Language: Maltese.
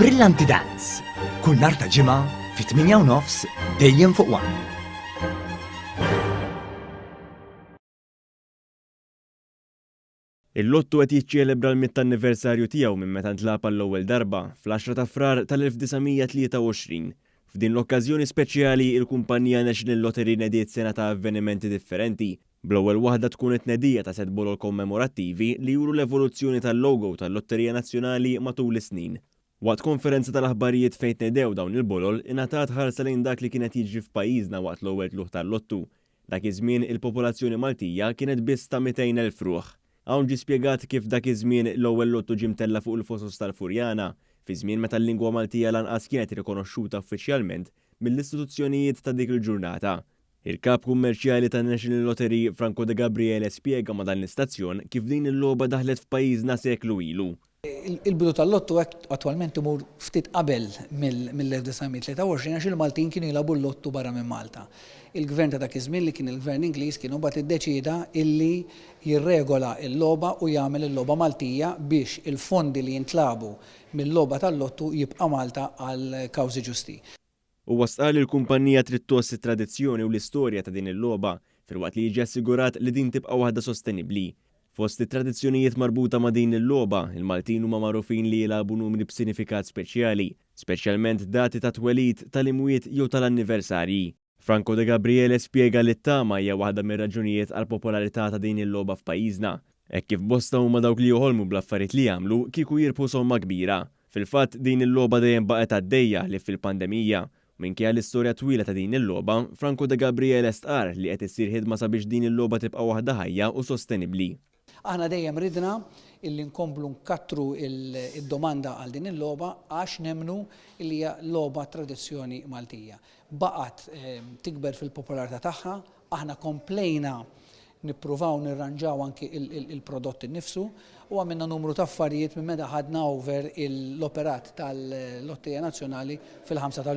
Brillanti Dance, kull nhar ta' Ġimgħa fit-8:30 dejjem fuq One. Il-lottu qed jiċċelebra l-mitt anniversarju tiegħu minn meta ntlagħab għall-ewwel darba, fl-10 ta' Frar tal-1923. F'din l-okkażjoni speċjali, il-kumpanija National Lottery nediet sena ta' avvenimenti differenti, bl-ewwel waħda tkun it-tnedija ta' sett bolol kommemorattivi li juru l-evoluzzjoni tal-logo tal-Lotterija Nazzjonali matul is-snin. Waqt konferenza tal-aħbarijiet fejn tnedew dawn il-bolol, ingħatat ħarsa lejn dak li kien qed jiġri f'pajjiżna waqt l-ewwel tlugħ tal-lottu. Dak iż-żmien, il-popolazzjoni Maltija kienet biss ta' 200,000 ruħ. Hawn ġie spjegat kif dak iż-żmien l-ewwel lottu ġie mtella' fuq il-fosos tal-Furjana, fi żmien meta l-lingwa Maltija lanqas kienet rikonoxxuta uffiċjalment mill-istituzzjonijiet ta' dik il-ġurnata. Il-Kap Kummerċjali tan-National Lottery, Franco Degabriele spjega ma' dan l-istazzjon kif din il-logħba daħlet f'pajjiżna seklu ilu. Il-bidu tal-lottu hekk attwalment imur ftit qabel mill-1923 għax il-Maltin kienu jilagħbu l-lottu barra minn Malta. Il-gvern ta' dak iż-żmien li kien il-gvern Ingliż kien imbagħad iddeċieda illi jirregola l-logħba u jagħmel il-logħba Maltija biex il-fondi li jintlagħbu mil-logħba tal-lottu jibqa' Malta għal kawżi ġusti. Huwa stqarr li l-kumpanija trid tgħożż it-tradizzjoni u l-istorja ta' din il-logħba, filwaqt li jiġi assigurat li din tibqa' waħda sostenibbli. Fost it-tradizzjonijiet marbuta ma' din il-logħba, il-Maltin huma magħrufin li jilagħbu numri b'sinifikat speċjali, speċjalment dati tat-twelid, tal-imwiet jew tal-anniversarji. Franco Degabriele spjega li t-tama hija waħda mir-raġunijiet għall-popolarità ta' din il-logħba f'pajjiżna, hekk kif bosta huma dawk li joħolmu bl-affarijiet li jagħmlu kieku jirbħu somma kbira. Fil-fatt, din il-logħba dejjem baqgħet għaddejja ħlief fil-pandemija. Minkejja l-istorja twila ta' din il-logħba, Franco Degabriele stqarr li qed issir ħidma sabiex din il-logħba tibqa' waħda ħajja u sostenibbli. Aħna dejjem ridna illi nkomplu nkattru d-domanda għal din il-logħba għax nemmnu illi hija logħba tradizzjoni Maltija. Baqgħet tikber fil-popolarità tagħha, aħna komplejna nippruvaw nirranġaw anki il-prodott innifsu u għamilna numru ta' affarijiet minn meta ħadna over l-operat tal-Lotterija Nazzjonali fil-5 ta'.